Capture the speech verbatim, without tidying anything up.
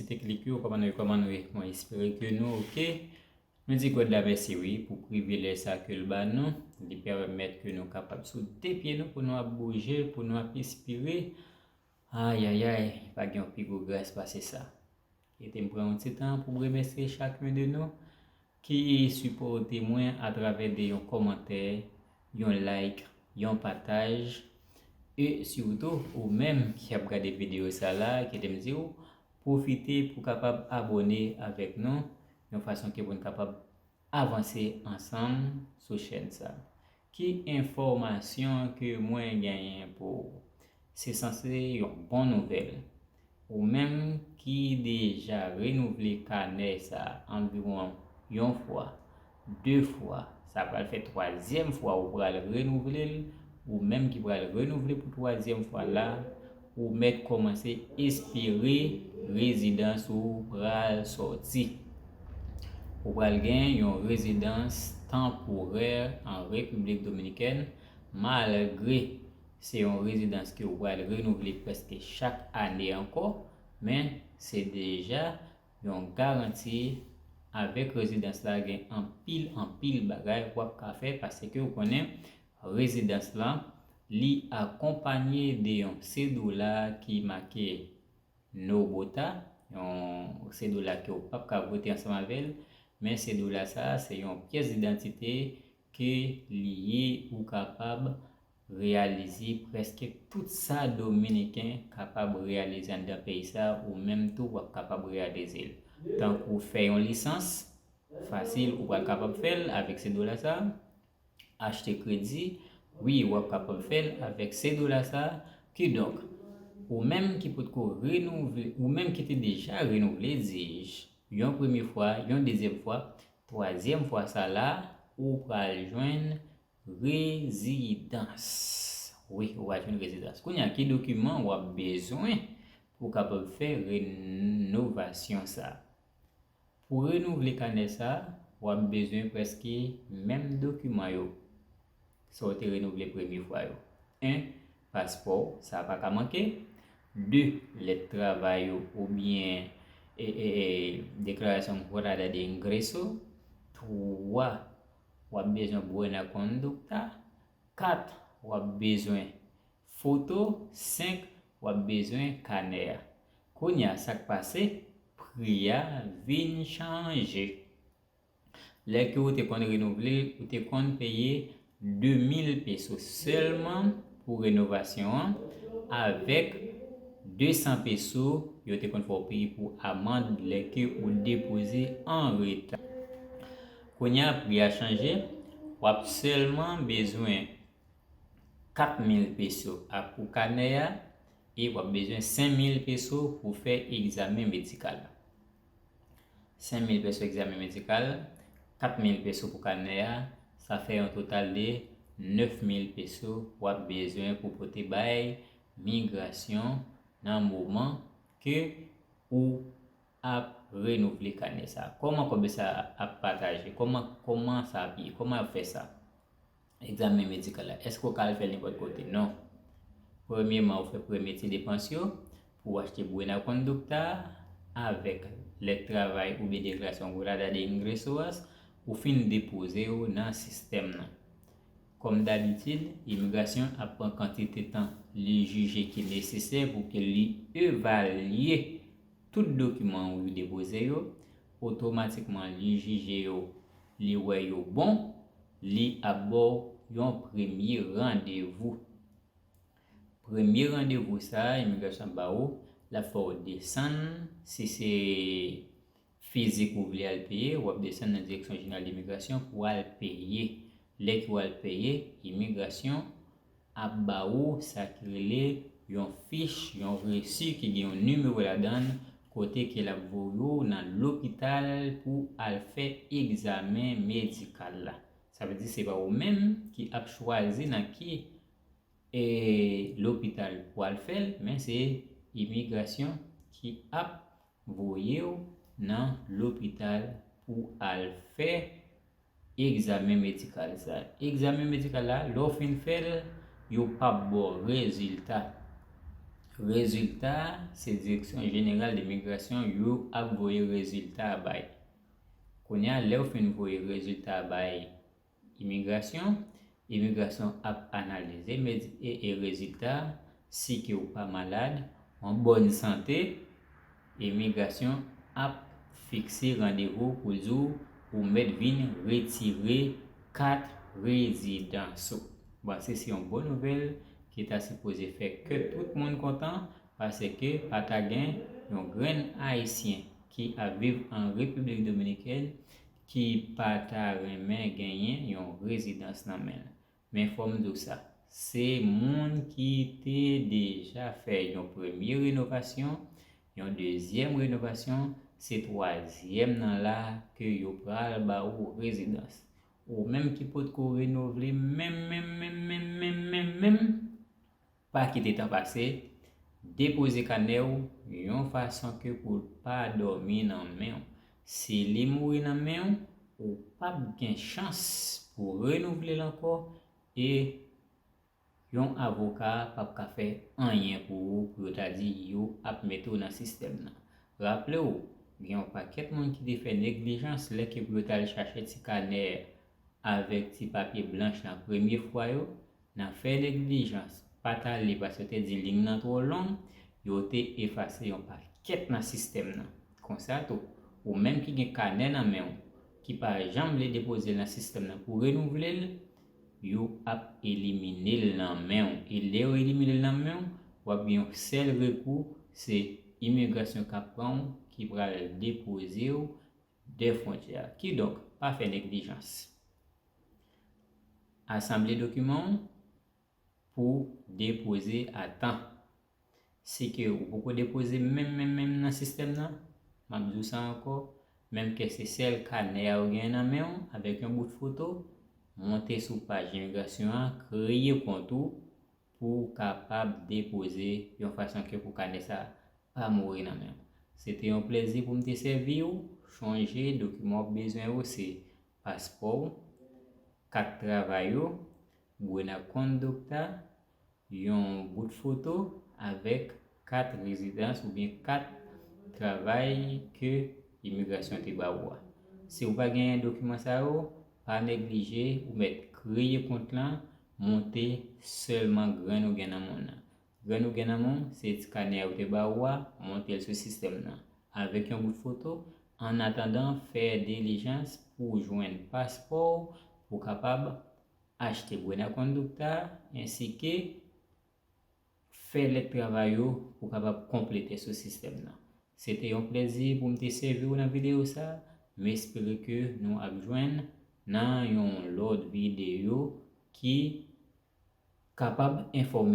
Se klik yo, kòman nou ye, kòman nou ye? Mwen espere ke nou oke. Nou di God la mèsi, wi, pou privilèj sa ke l ba nou. Li pèmèt ke nou kapab sou de pye nou pou nou ap bouje, pou nou ap espere. Ayayay, pa gen yon pi gwo gras pase sa. Kite m pran yon ti tan pou m remèsye chak youn de nou ki sipòte mwen atravè de yon kòmantè, yon like, yon pataj, e sitou ou menm ki ap gade videyo sa la, kite m di w, pwofite pou kapab abòne avèk nou, yon fason ke pou n kapab avanse ansanm sou chèn sa. Ki enfòmasyon ke mwen genyen pou ou? Se sanse yon bon nouvèl. Ou menm ki deja renouvle kanè sa anviwon yon fwa, de fwa, sa pral fè twazyèm fwa ou pral renouvle l, ou menm ki pral renouvle pou twazyèm fwa la, ou mèt kòmanse espere rezidans ou pral sòti. Ou pral gen yon rezidans tanporè an Repiblik Dominikèn, malgre se yon rezidans ke ou pral renouvle prèske chak ane ankò, men se deja yon garanti. Avèk rezidans la, gen anpil, anpil bagay w ap ka fè, paske ou konnen rezidans la, li akonpanye de yon sedola ki make NOBOTA, yon sedola ke w p ap ka vote ansanm avè l, men sedola sa a, se yon pyès idantite ke li ye ou kapab reyalize prèske tout sa Dominiken kapab reyalize anndan peyi sa, ou menm tou w ap kapab reyalize l. Tankou fè yon lisans, fasil, ou pral kapab fè l avèk sedola sa. Achte kredi, wi, w ap kapab fè l avèk sedola sa. Kidonk, ou menm ki potko renouvle, ou menm ki te deja renouvle, di j, yon premye fwa, yon dezyèm fwa, twazyèm fwa sa la, ou pral jwenn rezidans. Wi, ou pral jwenn rezidans. Kounye a, ki dokiman w ap bezwen pou w kapab fè renovasyon sa? Pou renouvle kanè sa, w ap bezwen prèske menm dokiman yo sa w te renouvle premye fwa yo. En, paspò w, sa pa ka manke. De, lèt travay ou oubyen e, e, e, deklarasyon guarda de ingreso. Twa, w ap bezwen buena conducta. Kat, w ap bezwen foto. Senk, w ap bezwen kanè a. Kounye a, sa k pase? Pri a vin chanje. Lè ke ou te konn renouvle l, ou te konn peye de mil peso sèlman pou renovasyon an, avèk de san peso yo te konn fè w peye pou amann lè ke ou depoze an reta. Kounye a, pri a chanje, w ap sèlman bezwen kat mil peso a pou kanè a, e w ap bezwen senk mil peso pou fè egzamen medikal la. Senk mil peso egzamen medikal, kat mil peso pou kanè a, sa fè yon total de nèf mil peso w ap bezwen pou pote bay migrasyon nan moman ke ou ap renouvle kanè sa. Kòman kòb sa ap pataje? Kòman, kòman sa ap ye? Kòman y ap fè sa? Egzamen medikal la, èske w ka al fè l nenpòt kote? Non. Premyèman, ou fè premye ti depans yo pou w achte buena conducta avèk lèt travay oubyen deklarasyon guarda de ingreso a, ou fin depoze yo nan sistèm nan. Kòm dabitid, imigrasyon ap pran kantite tan li jije ki nesesè pou ke li evalye tout dokiman ou depoze yo, otomatikman li jije yo, li wè yo bon, li ap ba w yon premye randevou. Premye randevou sa a, imigrasyon ap ba ou, l ap fè w desann, si se fizik ou vle al peye, w ap desann nan Direksyon Jeneral de Imigrasyon pou al peye. Lè ke w al peye, imigrasyon ap ba ou sa ki rele yon fich, yon resi ki gen yon nimewo ladan l, kote ke l ap voye w nan lopital pou al fè egzamen medikal la. Sa vle di se pa ou menm ki ap chwazi nan ki, e, lopital pou al fè l, men se imigrasyon ki ap voye w nan lopital pou al fè egzamen medikal sa. Egzamen medikal la, lè w fin fè l, yo p ap ba w rezilta. Rezilta, se Direksyon Jeneral de Migrasyon yo ap voye rezilta a bay. Kounye a, lè yo fin voye rezilta a bay imigrasyon, imigrasyon ap analize e rezilta, si ke ou pa malad, ou an bòn sante, imigrasyon ap fikse randevou pou di w ou mèt vin retire kat rezidans ou. Bon, se se yon bon nouvèl ki ta sipoze fè kè tout moun kontan, paske pa ta gen yon grenn Ayisyen ki ap viv an Repiblik Dominikèn ki pa ta renmen genyen yon rezidans nan men l. Men fò m di w sa, se moun ki te deja fè yon premye renovasyon, yon dezyèm renovasyon, se twazyèm nan la ke yo pral ba ou rezidans. Ou menm ki potko renouvle menm, menm, menm, menm, menm, menm, menm, pa kite tan pase, depoze kanè w yon fason ke pou l pa dòmi nan men w. Si li mouri nan men w, ou p ap gen chans pou renouvle l ankò e yon avoka p ap ka fè anyen pou ou, pou yo ta di yo ap mete w nan sistèm nan. Raple w, gen yon pakèt moun ki te fè neglijans lè ke pou yo t al chache ti kanè avèk ti papye blanch nan premye fwa yo, nan fè neglijans, pa t al li paske yo te di liy nan twò long, yo te efase yon pakèt nan sistèm nan. Konsa tou, ou menm ki gen kanè nan men w, ki pa janm vle depoze l nan sistèm nan pou renouvle l, yo ap elimine l nan men w. E lè yo elimine l nan men w, w ap gen yon sèl rekou, se imigrasyon k ap pran w, ki pral depoze w dè fwontyè a. Kidonk, pa fè neglijans. Asanble dokiman w pou depoze a tan. Si ke ou poko depoze menm, menm, menm nan sistèm nan, m ap di w sa ankò, menm ke se sèl kanè a ou genyen nan men w avèk yon bout foto, monte sou paj imigrasyon an, kreye kont ou pou w kapab depoze yon fason ke pou kanè sa pa mouri nan men w. Se te yon plezi pou m te sèvi w. Chonje, dokiman w ap bezwen yo se paspò w, kat travay ou, buena conducta, yon bout foto avèk kat rezidans oubyen kat travay ke imigrasyon te ba ou a. Si ou pa genyen dokiman sa yo, pa neglije, ou mèt kreye kont lan, monte sèlman grenn ou gen nan men w nan. Grenn ou gen nan men w, se ti kanè a yo te ba ou a, monte l sou sistèm nan. Avèk yon bout foto, annatandan, fè dilijans pou w jwenn paspò w, pou w kapab achte buena conducta, ensi ke fè lèt travay yo pou w kapab konplete sou sistèm nan. Se te yon plezi pou m te sèvi w nan videyo sa. M espere ke nou ap jwenn nan yon lòt videyo ki kapab enfòme